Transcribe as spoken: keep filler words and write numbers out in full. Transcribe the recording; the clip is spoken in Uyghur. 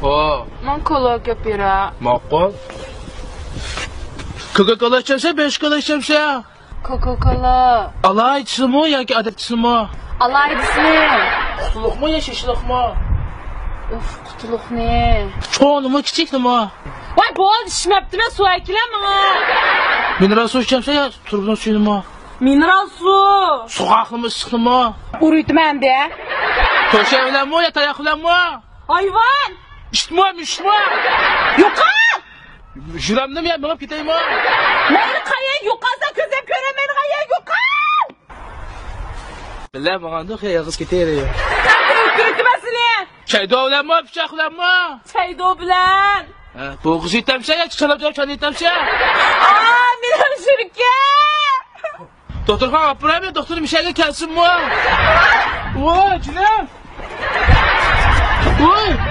ھو. ماڭا كولا ئەكەپ بېرە. ماقۇل. كوكا كولا ئىچەمسەن، بېشى كولا ئىچەمسەن؟ كوكا كولا. ئالاھىدىسىمۇ ياكى ئادەتتىسىمۇ؟ ئالاھىدىسىنى. قۇتىلىقمۇ يا شېشىلىقمۇ؟ ئۇف، قۇتىلىقنى. چوڭىمۇ، كىچىكىمۇ؟ ۋاي، بولدى، ئىچمەپتىمەن، سۇ ئەكىلە ماڭا. مىنېرال سۇ ئىچەمسەن يا تۇرۇبىنىڭ سۈيىنىمۇ؟ مىنېرال سۇ. سوغۇقلۇقمۇ، ئىسسىقلىقمۇ؟ ئۇرۇيتىمەن دە. تۆشەك بىلەنمۇ يا تاياق بىلەنمۇ؟ ھايۋان! ئىتمۇ، مۈشۈكمۇ؟ يوقال! يۈرەمدىم يا، مېڭىپ كېتەيمۇ؟ مەيلى، قايا يوقالسا، كۆزۈم كۆرەلمەيدىغان يەر يوقال! بىلە ماڭاندۇق يا، يالغۇز كېتەيلى. ئۆلتۈرۈۋېتىمەن سېنى! چەيدو بىلەنمۇ، پىچاق بىلەنمۇ؟ چەيدو بىلەن. ھە، بوغۇز يېتەمسەن يا چالا بىلەن چان يېتەمسەن؟ ئا، مېنىڭ شىركەم! دوختۇرخانىغا ئاپىرايمەن، دوختۇر مىشەگە كەلسۇنمۇ؟ ۋاي، جېنىم! ۋاي!